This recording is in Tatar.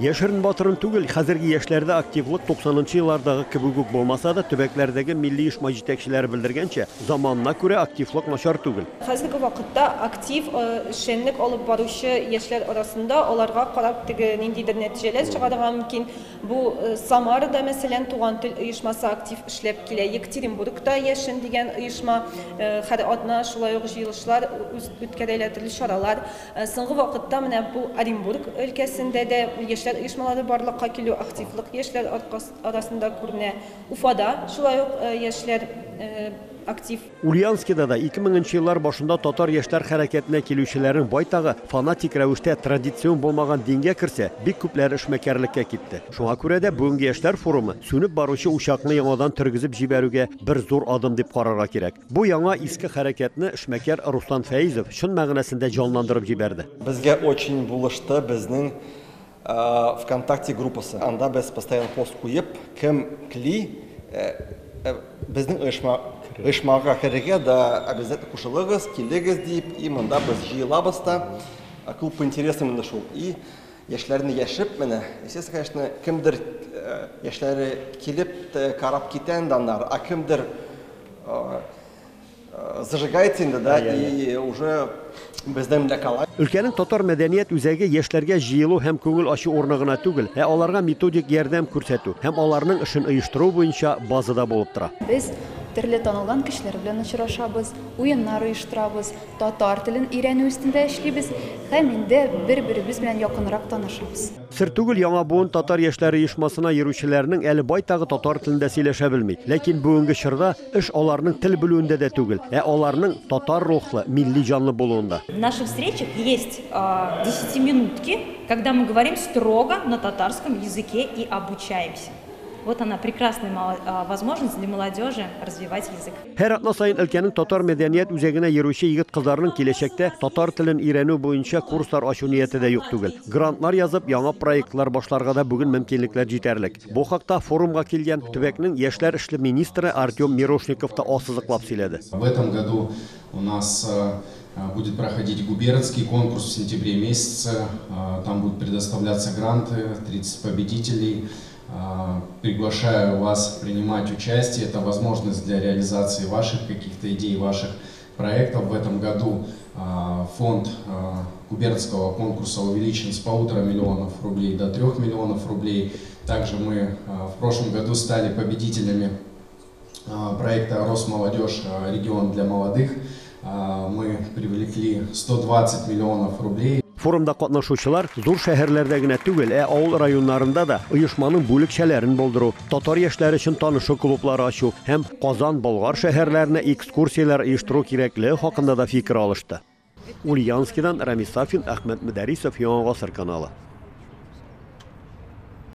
Яшерен-батырын түгел, хәзерге яшьләрдә активлык 90 нчы еллардагы кебек үк булмаса да, төбәкләрдәге милли оешма җитәкчеләре белдергәнчә, заманына күрә активлык начар түгел. Хәзерге вакытта актив эшчәнлек алып баручы яшьләр арасында аларга карап теге ниндидер нәтиҗәләр чыгарырга мөмкин. Бу Самарада, мәсәлән, Туган тел оешмасы актив эшләп килә. Екатеринбургта Яшен дигән оешма һәр атна шулай ук җыелышлар үткәрәләр, төрле чаралар. Соңгы вакытта менә бу Оренбург өлкәсендә дә яшьләр оешмалары барлыкка килү, активлык яшьләр арасында күренә. Уфада шулай ук яшьләр актив. Ульяновскида да 2000 нче еллар башында татар яшьләр хәрәкәтенә килүчеләрнең байтагы фанатик рәвештә традицион булмаган дингә керсә, бик күпләре эшмәкәрлеккә китте. Шуңа күрә дә бүгенге яшьләр форумы сүнеп баручы учакны яңадан тергезеп җибәрүгә бер зур адым дип карарга кирәк. Бу яңа иске хәрәкәтне эшмәкәр Руслан Фәизов чын мәгънәсендә җанландырып җибәрде. Безгә очень булышты безнең ВКонтакте группасы. Анда без постоянно пост куеп, кем тели, безнең оешма оешмага керергә да обязательно кушылыгыз, килегез дип, и монда без җыелабыз да, клуб по интересам инде шул. И яшьләрне яшереп менә, естественно, конечно, кемдер яшьләре килеп карап китә инде аннары, а кемдер зажигается инде, да, и уже безнең белән кала. Өлкәнең татар мәдәният үзәге яшьләргә җыелу һәм күңел ачу урыны гына түгел, ә аларга методик ярдәм күрсәтү һәм аларның эшен оештыру буенча база да булып тора. Без төрле танылган кешеләр белән очрашабыз, уеннар оештырабыз, татар телен өйрәнү өстендә эшлибез һәм инде бер-беребез белән якынрак танышабыз. Сер түгел, Яңа буын татар яшьләре оешмасына йөрүчеләрнең әле байтагы татар телендә сөйләшә белми. Ләкин бүгенге чорда эш аларның тел белүендә дә түгел, ә аларның татар рухлы, милли җанлы булуында. В наших встречах есть десятиминутки, когда мы говорим строго на татарском языке и обучаемся. Вот она, прекрасная возможность для молодежи развивать язык. Һәр атна саен өлкәнең татар мәдәният үзәгенә йөрүче егет-кызларның киләчәктә татар телен өйрәнү буенча курслар ачу нияте дә юк түгел. Грантлар язып, яңа проектлар башларга да бүген мөмкинлекләр җитәрлек. Бу хакта форумга килгән төбәкнең яшьләр эшле министры Артем Мирошников та ассызыклап сөйләде. В этом году у нас будет проходить губернский конкурс в сентябре месяце. Там будут предоставляться гранты, 30 победителей. Приглашаю вас принимать участие. Это возможность для реализации ваших каких-то идей, ваших проектов. В этом году фонд губернского конкурса увеличен с 1,5 миллионов рублей до 3 миллионов рублей. Также мы в прошлом году стали победителями проекта «Росмолодежь. Регион для молодых». Мы привлекли 120 миллионов рублей. Форумда катнашучылар зур шәһәрләрдә генә түгел, ә авыл районнарында да оешманың бүлекчәләрен булдыру, татар яшьләре өчен танышу клублары ачу һәм Казан, Болгар шәһәрләренә экскурсияләр оештыру кирәклеге хакында да фикер алышты. Ульяновскидан Рамис Сафин, Әхмәт Мөдәрисов, Яңа Гасыр каналы.